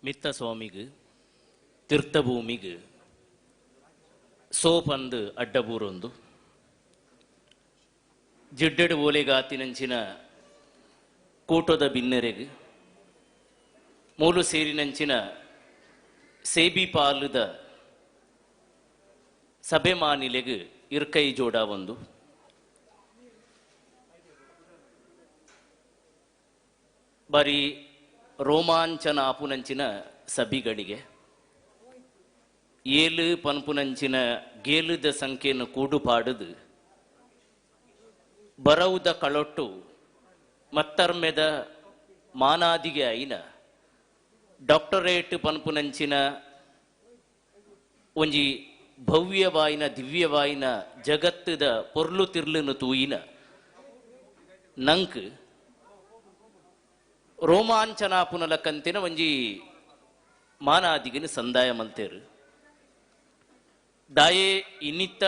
ಮಿತ್ತ ಸ್ವಾಮಿಗೆ ತೀರ್ಥಭೂಮಿಗೆ ಸೋಪಂದು ಅಡ್ಡಬೂರೊಂದು ಜಿಡ್ಡೆಡು ಓಲೆಗಾತಿನಂಚಿನ ಕೂಟದ ಬಿನ್ನೆರೆಗೆ ಮೂಲು ಸೇರಿನಂಚಿನ ಸೇಬಿ ಪಾಲುದ ಸಭೆ ಮಾನಿಲೆಗೆ ಇರ್ಕೈ ಜೋಡ ಒಂದು ಬರೀ ರೋಮಾಂಚನ ಆಪುನಂಚಿನ ಸಭಿಗಳಿಗೆ ಏಳು ಪನ್ಪುನಂಚಿನ ಗೇಲುದ ಸಂಖ್ಯೆಯನ್ನು ಕೂಡು ಪಾಡುದು ಬರವುದ ಕಳೊಟ್ಟು ಮತ್ತರ್ಮೆದ ಮಾನಾದಿಗೆ ಐನ ಡಾಕ್ಟರೇಟ್ ಪನ್ಪುನಂಚಿನ ಒಂಜಿ ಭವ್ಯವಾಯಿನ ದಿವ್ಯವಾಯಿನ ಜಗತ್ತದ ಪೊರ್ಲು ತಿರ್ಲುನು ತೂಯಿನ ನಂಕ್ ರೋಮಾಂಚನಾಪುನಲ ಕಂತಿನ ಒಂಜಿ ಮಾನಾದಿಗಿನ ಸಂದಾಯ ಮಲ್ತೇರು. ದಾಯೆ ಇನ್ನಿತ್ತ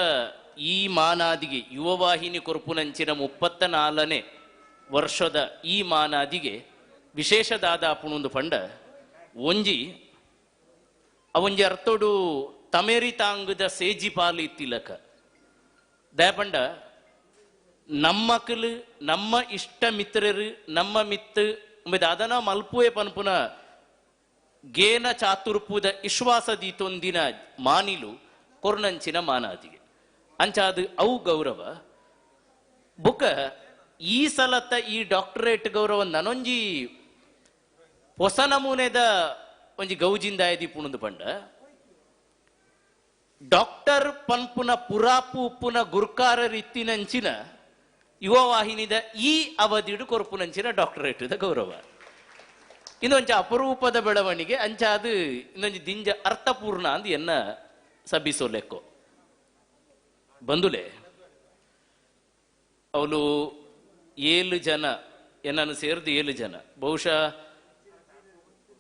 ಈ ಮಾನಾದಿಗೆ ಯುವವಾಹಿನಿ ಕೊರ್ಪುನಂಚಿನ 34ನೇ ವರ್ಷದ ಈ ಮಾನಾದಿಗೆ ವಿಶೇಷದಾದ ಪುಣೊಂದು ಪಂಡ ಒಂಜಿ ಅವೊಂಜಿ ಅರ್ಥೋಡು ತಮೇರಿ ತಾಂಗದ ಸೇಜಿ ಪಾಲು ಇತ್ತಿಲಕ ದಯಪಂಡ ನಮ್ಮಕಲು ನಮ್ಮ ಇಷ್ಟ ಮಿತ್ರರು ನಮ್ಮ ಮಿತ್ತು ಅದನ ಮಲ್ಪುವೆ ಪನ್ಪುನ ಗೇನ ಚಾತುರ್ಪುದ ವಿಶ್ವಾಸ ದೀತೊಂದಿನ ಮಾನಿಲು ಕೊರ್ನಂಚಿನ ಮಾನಾದಿಗೆ ಅಂಚಾದು ಅವು ಗೌರವ ಬುಕ ಈ ಸಲತ್ತ ಈ ಡಾಕ್ಟರೇಟ್ ಗೌರವ ನನೊಂಜಿ ಹೊಸ ನಮೂನೆದ ಒಂಜಿ ಗೌಜಿಂದಾಯದಿ ಪುಣದು ಪಂಡ ಡಾಕ್ಟರ್ ಪನ್ಪುನ ಪುರಾಪು ಉಪ್ಪುನ ಗುರ್ಕಾರ ಇತ್ತಿನಂಚಿನ ಯುವವಾಹಿನಿದ ಈ ಅವಧಿಡು ಕೊರ್ಪುನಂಚಿನ ಡಾಕ್ಟರೇಟ್ ಗೌರವ ಇನ್ನೊಂಚ ಅಪರೂಪದ ಬೆಳವಣಿಗೆ ಅಂಚಾದು ಇನ್ನೊಂಜಿ ದಿಂಜ ಅರ್ಥಪೂರ್ಣ ಅಂದ್ ಎನ್ನ ಸಭಿಸೋಲೆಕ್ಕೋ ಬಂದುಲೆ ಅವಳು 7 ಜನ ಎನ್ನನ್ನು ಸೇರಿದು 7 ಜನ ಬಹುಶಃ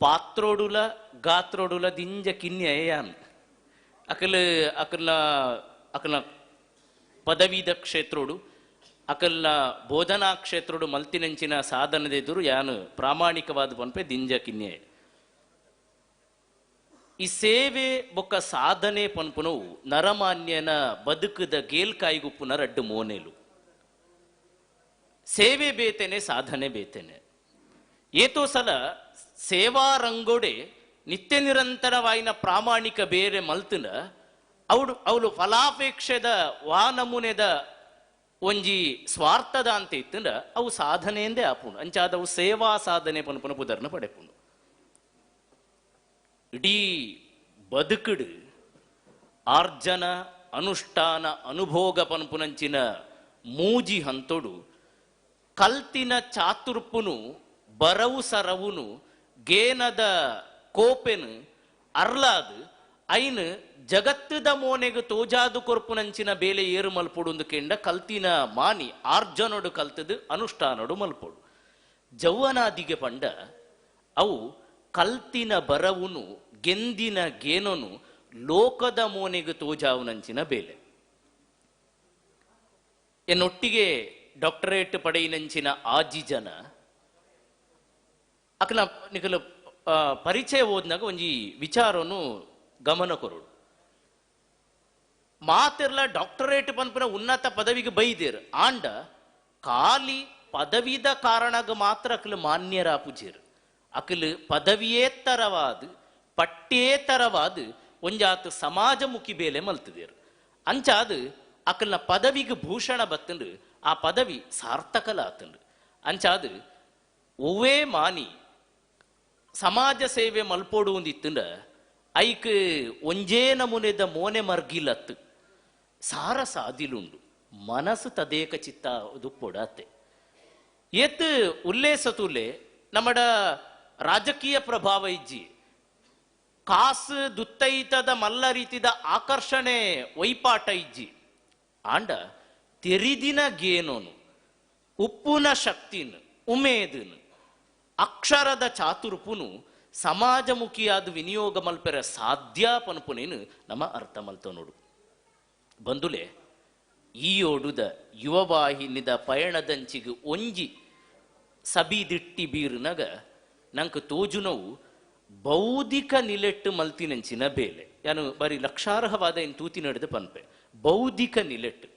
ಪಾತ್ರೋಡುಲ ಗಾತ್ರೋಡುಲ ದಿಂಜ ಕಿನ್ಯಾನ್ ಅಕಲ ಅಕಲ್ನ ಅಕಲ್ನ ಪದವೀದ ಕ್ಷೇತ್ರೋಡು ಅಕಲ್ನ ಬೋಧನಾ ಕ್ಷೇತ್ರೋಡು ಮಲ್ತಿನಂಚಿನ ಸಾಧನದೆದುರು ಯಾನು ಪ್ರಾಮಾಣಿಕವಾದ ಪನ್ಪೆ ದಿಂಜ ಕಿನ್ಯೆ. ಈ ಸೇವೆ ಬೊಕ್ಕ ಸಾಧನೆ ಪನ್ಪುನವು ನರಮಾನ್ಯನ ಬದುಕದ ಗೇಲ್ಕಾಯಿಗುಪ್ಪುನ ರಡ್ಡು ಮೋನೆಲು. ಸೇವೆ ಬೇತೇನೆ ಸಾಧನೆ ಬೇತೇನೆ. ಏತೋ ಸಲ ಸೇವಾ ರಂಗೋಡೆ ನಿತ್ಯ ನಿರಂತರವಾಯಿನ ಪ್ರಾಮಾಣಿಕ ಬೇರೆ ಮಲ್ತನ ಅವಳು ಅವಳು ಫಲಾಪೇಕ್ಷೆದ ವಾ ನಮೂನೆದ ಒಂಜಿ ಸ್ವಾರ್ಥದ ಅಂತ ಇತ್ತಂದ ಅವು ಸಾಧನೆಯಂದೇ ಆಪುಂಡು. ಅಂಚಾದವು ಸೇವಾ ಸಾಧನೆ ಪನ್ಪುನ ಪುದರ್ನ ಪಡೆಪುಂಡು. ಇಡೀ ಬದುಕುಡು ಆರ್ಜನ ಅನುಷ್ಠಾನ ಅನುಭೋಗ ಪನ್ಪುನಂಚಿನ ಮೂಜಿ ಹಂತೋಡು ಕಲ್ತಿನ ಚಾತುರ್ಪುನು ಬರವು ಸರವುನು ಗೇನದ ಕೋಪೆನು ಅರ್ಲಾದು ಐನು ಜಗತ್ತದ ಮೋನೆಗೆ ತೋಜಾದು ಕೊರ್ಪುನಂಚಿನ ಬೇಲೆ ಏರು ಮಲ್ಪೊಡು ಕೆಂಡ ಕಲ್ತಿನ ಮಾನಿ ಆರ್ಜನೋಡು ಕಲ್ತದು ಅನುಷ್ಠಾನೋಡು ಮಲ್ಪೊಡು. ಜೌವನಾದಿಗೆ ಪಂಡ ಅವು ಕಲ್ತಿನ ಬರವುನು ಗೆಂದಿನ ಗೇನನು ಲೋಕದ ಮೋನೆಗೆ ತೋಜಾವುನಂಚಿನ ಬೇಲೆ. ಎನ್ನೊಟ್ಟಿಗೆ ಡಾಕ್ಟರೇಟ್ ಪಡೆಯಿನಂಚಿನ ಆಜಿ ಜನ ಅಕಲ ನಿಕಲ ಪರಿಚಯ ಓದ್ನಾಗ ಒಂಜಿ ವಿಚಾರನು ಗಮನ ಕೊರಡು. ಮಾತಿರ್ಲ ಡಾಕ್ಟರೇಟ್ ಪನ್ಪುನ ಉನ್ನತ ಪದವಿಗೆ ಬೈದೇರು ಆಂಡ ಖಾಲಿ ಪದವಿದ ಕಾರಣಗ ಮಾತ್ರ ಅಕಲು ಮಾನ್ಯರ ಪೂಜೇರು. ಅಕಲು ಪದವಿಯೇತರವಾದ ಪಟ್ಟೇತರವಾದ ಒಂಜಾತು ಸಮಾಜಮುಖಿ ಬೇಲೆ ಮಲ್ತದೇರು. ಅಂಚಾದು ಅಕಲ್ನ ಪದವಿಗೆ ಭೂಷಣ ಬತ್ತಂಡು ಆ ಪದವಿ ಸಾರ್ಥಕಲ ಆತಂಡು. ಅಂಚಾದು ಒವ್ವೇ ಮಾನಿ ಸಮಾಜ ಸೇವೆ ಮಲ್ಪೋಡು ಒಂದಿತ್ತಂಡ ಐಕ್ ಒಂಜೇ ನಮೂನೆದ ಮೋನೆ ಮರ್ಗಿಲತ್ತು ಸಾರ ಸಾದಿಲುಂಡು ಮನಸ್ಸು ತದೇಕ ಚಿತ್ತ ದುಪ್ಪೊಡಾತೆ. ಏತ್ ಉಲ್ಲೇಸ ತೂಲೆ ನಮ್ಮಡ ರಾಜಕೀಯ ಪ್ರಭಾವ ಇಜ್ಜಿ ಕಾಸು ದುತ್ತೈತದ ಮಲ್ಲ ರೀತಿದ ಆಕರ್ಷಣೆ ವೈಪಾಟ ಇಜ್ಜಿ ಆಂಡ ತೆರಿದಿನ ಗೇನೋನು ಉಪ್ಪುನ ಶಕ್ತಿನ ಉಮೇದನು ಅಕ್ಷರದ ಚಾತುರ್ಪುನು ಸಮಾಜಮುಖಿಯಾದ ವಿನಿಯೋಗ ಮಲ್ಪೆರ ಸಾಧ್ಯ ಪನ್ಪುನೇನು ನಮ್ಮ ಅರ್ಥ ಮಲ್ತ ನೋಡು. ಬಂದುಲೆ ಈ ಓಡುದ ಯುವವಾಹಿನಿದ ಪಯಣದಂಚಿಗೆ ಒಂಜಿ ಸಬಿದಿಟ್ಟಿ ಬೀರುನಗ ನಂಗೆ ತೋಜುನವು ಬೌದ್ಧಿಕ ನಿಲೆಟ್ಟು ಮಲ್ತಿನಂಚಿನ ಬೇಲೆ ಯಾನು ಬಾರಿ ಲಕ್ಷಾರ್ಹವಾದ ಇನ್ ತೂತಿ ನಡೆದು ಪನ್ಪೆ. ಬೌದ್ಧಿಕ ನಿಲೆಟ್ಟು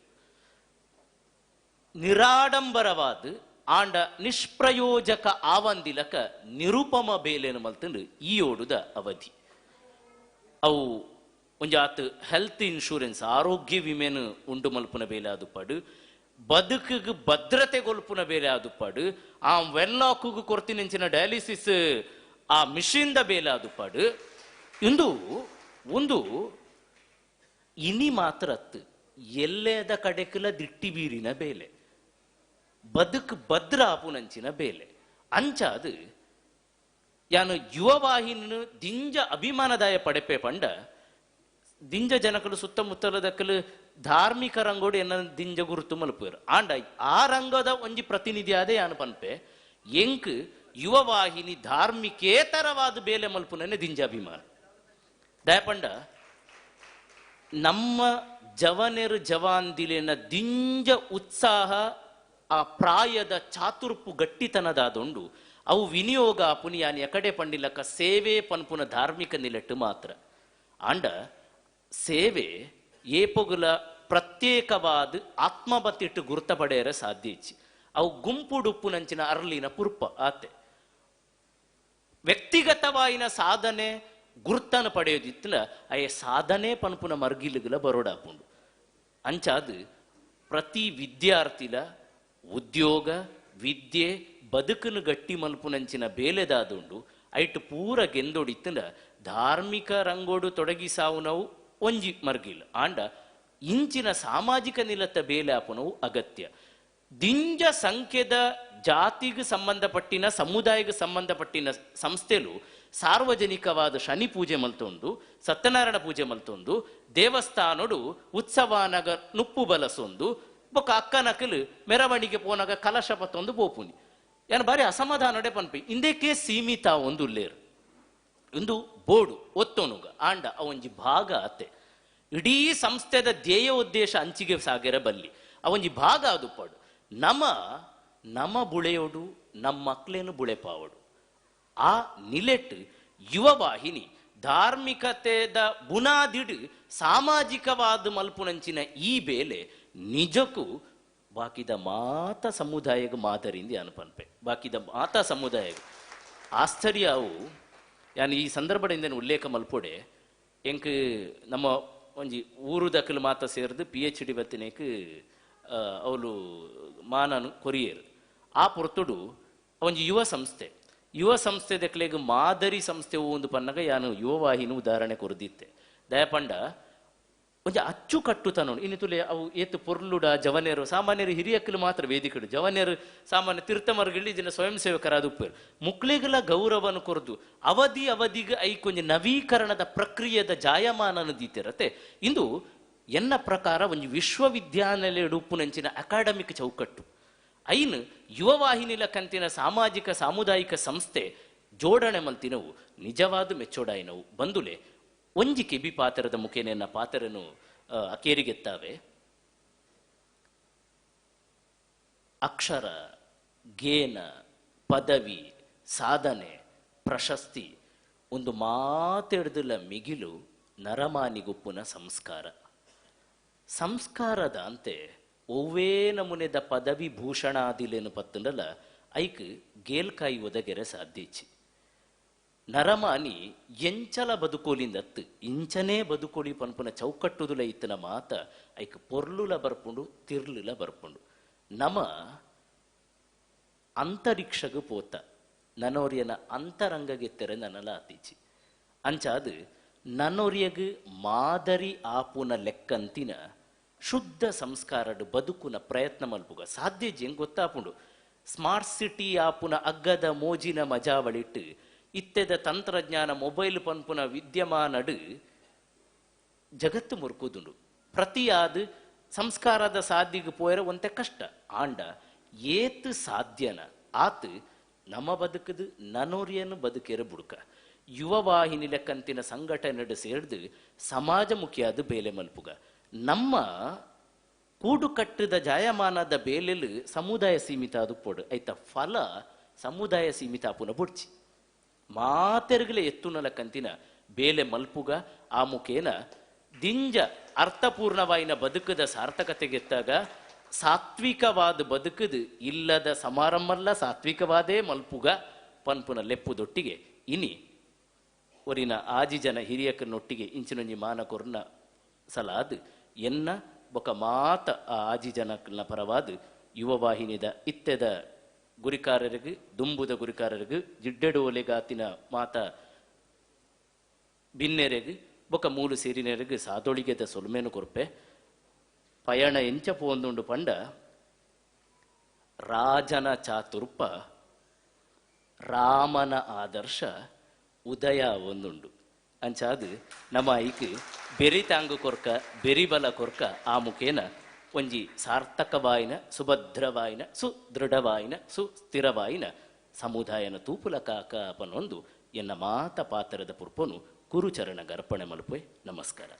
ನಿರಾಡಂಬರವಾದ ಆಂಡ ನಿಷ್ಪ್ರಯೋಜಕ ಆವಂದಿಲಕ ನಿರುಪಮ ಬೇಲೆನು ಮಲ್ತಂದು ಈ ಓಡುದ ಅವಧಿ. ಅವು ಒಂಜಾತ್ ಹೆಲ್ತ್ ಇನ್ಶೂರೆನ್ಸ್ ಆರೋಗ್ಯ ವಿಮೆನು ಉಂಡು ಮಲ್ಪುನ ಬೇಲೆ ಆದುಪಾಡು, ಬದುಕಿಗೆ ಭದ್ರತೆ ಕೊಲ್ಪುನ ಬೇಲೆ ಆದುಪಾಡು, ಆ ವೆಲ್ಲಾಕುಗು ಕೊರ್ತಿನಂಚಿನ ಡಯಾಲಿಸಿಸ್ ಆ ಮಿಷಿನ್ದ ಬೇಲೆ ಆದುಪಾಡು. ಇಂದು ಒಂದು ಇನಿ ಮಾತ್ರ ಅತ್ತು ಎಲ್ಲೆದ ಕಡೆಕಲ ದಿಟ್ಟಿ ಬೀರಿನ ಬೇಲೆ, ಬದುಕು ಭದ್ರ ಆಪುನಂಚಿನ ಬೇಲೆ. ಅಂಚಾದು ಯಾನು ಯುವವಾಹಿನ ದಿಂಜ ಅಭಿಮಾನದಾಯ ಪಡೆಪೆ ಪಂಡ ದಿಂಜ ಜನಕಲು ಸುತ್ತಮುತ್ತಲದಕ್ಕಲು ಧಾರ್ಮಿಕ ರಂಗೋಡು ಎನ್ನ ದಿಂಜ ಗುರುತು ಮಲ್ಪುವರು. ಆಂಡ ಆ ರಂಗದ ಒಂಜಿ ಪ್ರತಿನಿಧಿ ಆದೇ ಯಾನು ಪನ್ಪೆ ಎಂಕ್ ಯುವವಾಹಿನಿ ಧಾರ್ಮಿಕೇತರವಾದ ಬೇಲೆ ಮಲ್ಪುನನೆ ದಿಂಜ ಅಭಿಮಾನ. ದಯಪಂಡ ನಮ್ಮ ಜವನೆರು ಜವಾಂದಿಲಿನ ದಿಂಜ ಉತ್ಸಾಹ ಆ ಪ್ರಾಯದ ಚಾತುರ್ಪು ಗಟ್ಟಿತನದಾದೊಂಡು ಅವು ವಿನಿಯೋಗ ಪುನಿಯಾನಿ ಎಕಡೆ ಪಂಡಿಲಕ್ಕ ಸೇವೆ ಪನ್ಪುನ ಧಾರ್ಮಿಕ ನಿಲೆಟ್ಟು ಮಾತ್ರ. ಆಂಡ ಸೇವೆ ಏಪೊಗುಲ ಪ್ರತ್ಯೇಕವಾದ ಆತ್ಮಬತ್ತಿಟ್ಟು ಗುರುತ ಪಡೆಯರ ಸಾಧ್ಯ ಇಚ್ಚಿ. ಅವು ಗುಂಪುಡುಪ್ಪುನಂಚಿನ ಅರ್ಲಿನ ಪುರ್ಪ ಆತೆ. ವ್ಯಕ್ತಿಗತವಾಯಿನ ಸಾಧನೆ ಗುರ್ತನ ಪಡೆಯೋದಿತ್ತಲ ಅಯ್ಯ ಸಾಧನೆ ಪನ್ಪುನ ಮರ್ಗಿಲುಗಲ ಬರೋಡಾಪುಂಡು. ಅಂಚಾದು ಪ್ರತಿ ವಿದ್ಯಾರ್ಥಿಲ ಉದ್ಯೋಗ ವಿದ್ಯೆ ಬದುಕನ್ನು ಗಟ್ಟಿ ಮಲ್ಪುನಂಚಿನ ಬೇಲೆದಾದುಂಡು ಐಟು ಪೂರ ಗೆಂದೊಡಿತ್ತಂಡ ಧಾರ್ಮಿಕ ರಂಗೋಡು ತೊಡಗಿಸಾವು ನಾವು ಒಂಜಿ ಮರ್ಗಿಲ್. ಆಂಡ ಇಂಚಿನ ಸಾಮಾಜಿಕ ನಿಲತ್ತ ಬೇಲೆ ಆಪುನವು ಅಗತ್ಯ. ದಿಂಜ ಸಂಖ್ಯೆದ ಜಾತಿಗೆ ಸಂಬಂಧಪಟ್ಟಿನ ಸಮುದಾಯಕ್ಕೆ ಸಂಬಂಧಪಟ್ಟಿನ ಸಂಸ್ಥೆಲು ಸಾರ್ವಜನಿಕವಾದ ಶನಿ ಪೂಜೆ ಮಲ್ತೊಂದು, ಸತ್ಯನಾರಾಯಣ ಪೂಜೆ ಮಲ್ತೊಂದು, ದೇವಸ್ಥಾನಡು ಉತ್ಸವನಗ ನುಪ್ಪು ಬಲಸೊಂದು, ಬೊಕ್ಕ ಅಕ್ಕನಕಲು ಮೆರವಣಿಗೆ ಪೋನಗ ಕಲಶ ಪತ್ತೊಂದು ಪೋಪುನಿ. ಯಾನು ಬಾರಿ ಅಸಮಾಧಾನಡೆ ಪನ್ಪಿ ಇಂದೇಕೆ ಸೀಮಿತ ಒಂದು ಲೇರು ಇಂದು ಬೋರ್ಡು ಒತ್ತೊನುಗ ಆಂಡ ಅವೊಂಜಿ ಭಾಗ ಅತ್ತೆ. ಇಡೀ ಸಂಸ್ಥೆದ ಧ್ಯೇಯ ಉದ್ದೇಶ ಅಂಚಿಗೆ ಸಾಗೆರ ಬಲ್ಲಿ ಅವೊಂಜಿ ಭಾಗ ಅದು ಪಡು. ನಮ ನಮ ಬುಳೆಯೋಡು ನಮ್ಮ ಮಕ್ಳೇನು ಬುಳೆಪಾವಡು. ಆ ನಿಲೆಟ್ಟು ಯುವವಾಹಿನಿ ಧಾರ್ಮಿಕತೆದ ಬುನಾದಿಡು ಸಾಮಾಜಿಕವಾದ ಮಲ್ಪುನಂಚಿನ ಈ ಬೇಲೆ ನಿಜಕ್ಕೂ ಬಾಕಿದ ಮಾತ ಸಮುದಾಯಕ್ಕೆ ಮಾದರಿಂದ ಅನುಪನ್ಪೆ. ಬಾಕಿದ ಮಾತ ಸಮುದಾಯಕ್ಕೆ ಆಶ್ಚರ್ಯ ಅವು. ಯಾನು ಈ ಸಂದರ್ಭದಿಂದ ಉಲ್ಲೇಖ ಮಲ್ಪೊಡೆ ಎಂಕ್ ನಮ್ಮ ಒಂಜಿ ಊರು ದಕ್ಕಲು ಮಾತ ಸೇರ್ದು PhD ಬತ್ತಿನೇಕ್ ಅವಳು ಮಾನನು ಕೊರಿಯರ್. ಆ ಪೊರ್ತುಡು ಒಂಜಿ ಯುವ ಸಂಸ್ಥೆ, ಯುವ ಸಂಸ್ಥೆ ದಕ್ಕಲೆಗ್ ಮಾದರಿ ಸಂಸ್ಥೆ ಒಂದು ಪನ್ನಗ ಯಾನು ಯುವವಾಹಿನಿ ಉದಾಹರಣೆ ಕೊರದಿತ್ತೆ. ದಯಪಂಡ ಒಂಜಿ ಅಚ್ಚುಕಟ್ಟುತನ ಇನ್ನು ತುಲೆ ಅವು ಏತು ಪೊರ್ಲುಡ ಜವನೇರು ಸಾಮಾನ್ಯರು ಹಿರಿಯಕ್ಕಲು ಮಾತ್ರ ವೇದಿಕೆಡು ಜವನೇರು ಸಾಮಾನ್ಯ ತೀರ್ಥಮರ್ಗಳಿ ಜನ ಸ್ವಯಂ ಸೇವಕರಾದ ಉಪ್ಪೇರು ಮುಕ್ಳಿಗಳ ಗೌರವನು ಕೊರದು ಅವಧಿ ಅವಧಿಗೆ ಐಕೊಂಜಿ ನವೀಕರಣದ ಪ್ರಕ್ರಿಯೆದ ಜಾಯಮಾನನ ದೀತಿರತ್ತೆ. ಇಂದು ಎನ್ನ ಪ್ರಕಾರ ಒಂಜಿ ವಿಶ್ವವಿದ್ಯಾನಿಲಯ ಉಪ್ಪುನಂಚಿನ ಅಕಾಡೆಮಿಕ್ ಚೌಕಟ್ಟು ಐನು ಯುವವಾಹಿನಿಲ ಕಂತಿನ ಸಾಮಾಜಿಕ ಸಾಮುದಾಯಿಕ ಸಂಸ್ಥೆ ಜೋಡಣೆ ಮಲ್ತಿನವು ನಿಜವಾದ ಮೆಚ್ಚೋಡಾಯಿನವು. ಬಂದುಲೆ ಒಂಜಿ ಕೆಬಿ ಪಾತ್ರದ ಮುಖೇನ ಪಾತ್ರನು ಅಕೇರಿಗೆತ್ತಾವೆ. ಅಕ್ಷರ ಗೇನ ಪದವಿ ಸಾಧನೆ ಪ್ರಶಸ್ತಿ ಒಂದು ಮಾತೆಡ್ದಲ ಮಿಗಿಲು ನರಮಾನಿಗುಪ್ಪುನ ಸಂಸ್ಕಾರ. ಸಂಸ್ಕಾರದ ಅಂತೆ ಒವ್ವೇ ನಮೂನೆದ ಪದವಿ ಭೂಷಣಾದಿಲೇನು ಪತ್ತಂಡಲ ಐಕ್ ಗೇಲ್ಕಾಯಿ ಒದಗೆರೆ ಸಾಧ್ಯಚ್ಚಿ. ನರಮಾನಿ ಎಂಚಲ ಬದುಕೋಲಿಂದತ್ತು ಇಂಚನೇ ಬದುಕೋಲಿ ಪನ್ಪುನ ಚೌಕಟ್ಟುದುಲ ಇತ್ತನ ಮಾತ ಐಕ್ ಪೊರ್ಲುಲ ಬರ್ಪುಂಡು ತಿರ್ಲುಲ ಬರ್ಪುಂಡು. ನಮ ಅಂತರಿಕ್ಷಗು ಪೋತ ನನೋರಿಯನ ಅಂತರಂಗಗೆತ್ತೆರೆ ನನಲ ಅತೀಚಿ. ಅಂಚಾದು ನನೊರಿಯಗು ಮಾದರಿ ಆಪುನ ಲೆಕ್ಕಂತಿನ ಶುದ್ಧ ಸಂಸ್ಕಾರಡು ಬದುಕುನ ಪ್ರಯತ್ನ ಮಲ್ಪುಗ ಸಾಧ್ಯ ಜೆಂಗ್ ಗೊತ್ತಾಪುಂಡು. ಸ್ಮಾರ್ಟ್ ಸಿಟಿ ಆಪುನ ಅಗ್ಗದ ಮೋಜಿನ ಮಜಾವಳಿಟ್ಟು ಇತ್ತೆದ ತಂತ್ರಜ್ಞಾನ ಮೊಬೈಲ್ ಪನ್ಪುನ ವಿದ್ಯಮಾನಡು ಜಗತ್ತು ಮುರುಕುದುಂಡು. ಪ್ರತಿಯಾದ ಸಂಸ್ಕಾರದ ಸಾಧ್ಯಗೆ ಪೋಯರ ಒಂತೆ ಕಷ್ಟ. ಆಂಡ ಏತು ಸಾಧ್ಯನ ಆತು ನಮ್ಮ ಬದುಕದು ನನೋರಿಯನ್ನು ಬದುಕೆರ ಬುಡುಕ. ಯುವವಾಹಿನಿ ಲೆಕ್ಕಂತಿನ ಸಂಘಟನೆ ಸೇರ್ದು ಸಮಾಜಮುಖಿಯಾದ ಬೇಲೆ ಮಲ್ಪುಗ. ನಮ್ಮ ಕೂಡುಕಟ್ಟದ ಜಾಯಮಾನದ ಬೇಲೆಲು ಸಮುದಾಯ ಸೀಮಿತ ಅದು ಪೊಡು ಐತ ಫಲ ಸಮುದಾಯ ಸೀಮಿತ ಆಪುನ ಬುಡ್ಚಿ. ಮಾತೆರ್ಗಲೆ ಎತ್ತುನಲಕ್ಕಂತಿನ ಬೇಲೆ ಮಲ್ಪುಗ ಆ ಮುಖೇನ ದಿಂಜ ಅರ್ಥಪೂರ್ಣವಾಯಿನ ಬದುಕದ ಸಾರ್ಥಕತೆಗೆತ್ತಾಗ ಸಾತ್ವಿಕವಾದ ಬದುಕದು ಇಲ್ಲದ ಸಮಾರಂಭಲ್ಲ ಸಾತ್ವಿಕವಾದೇ ಮಲ್ಪುಗ ಪನ್ಪುನ ಲೆಪ್ಪುದೊಟ್ಟಿಗೆ ಇನಿ ಒರಿನ ಆಜಿ ಜನ ಹಿರಿಯಕನೊಟ್ಟಿಗೆ ಇಂಚಿನೊಂಜಿ ಮಾನ ಕೊರ್ನ ಸಲಾದ್ ಎನ್ನ ಬೊಕ ಮಾತ ಆ ಆಜಿ ಜನಕ್ನ ಪರವಾದ ಯುವವಾಹಿನಿದ ಇತ್ತೆದ ಗುರಿಕಾರರಿಗೆ ದುಂಬುದ ಗುರಿಕಾರರಿಗೆ ಜಿಡ್ಡೆಡೋಲೆಗಾತಿನ ಮಾತ ಬಿನ್ನೆರೆಗ್ ಬೊಕ ಮೂಲು ಸೇರಿನೆರೆಗ್ ಸಾದೊಳಿಗೆದ ಸೊಲ್ಮೆನು ಕೊರ್ಪೆ. ಪಯಣ ಎಂಚ ಪೋಂದುಂಡು ಪಂಡ ರಾಜನ ಚಾತುರ್ಪ ರಾಮನ ಆದರ್ಶ ಉದಯ ಒಂದುಂಡು. ಅಂಚಾದ್ ನಮ್ಮ ಐಕ್ ಬೆರಿ ತಾಂಗು ಕೊರ್ಕ ಬೆರಿಬಲ ಕೊರ್ಕ ಆ ಮುಖೇನ ಒಂಜಿ ಸಾರ್ಥಕವಾಯಿನ ಸುಭದ್ರವಾಯಿನ ಸುದೃಢವಾಯಿನ ಸುಸ್ಥಿರವಾಯಿನ ಸಮುದಾಯನ ತೂಪುಲ ಕಾಕ ಪನೊಂದು ಎನ್ನ ಮಾತ ಪಾತ್ರದ ಪುರ್ಪೊನು ಗುರುಚರಣ ಗರ್ಪಣೆ ಮಲ್ಪೆ. ನಮಸ್ಕಾರ.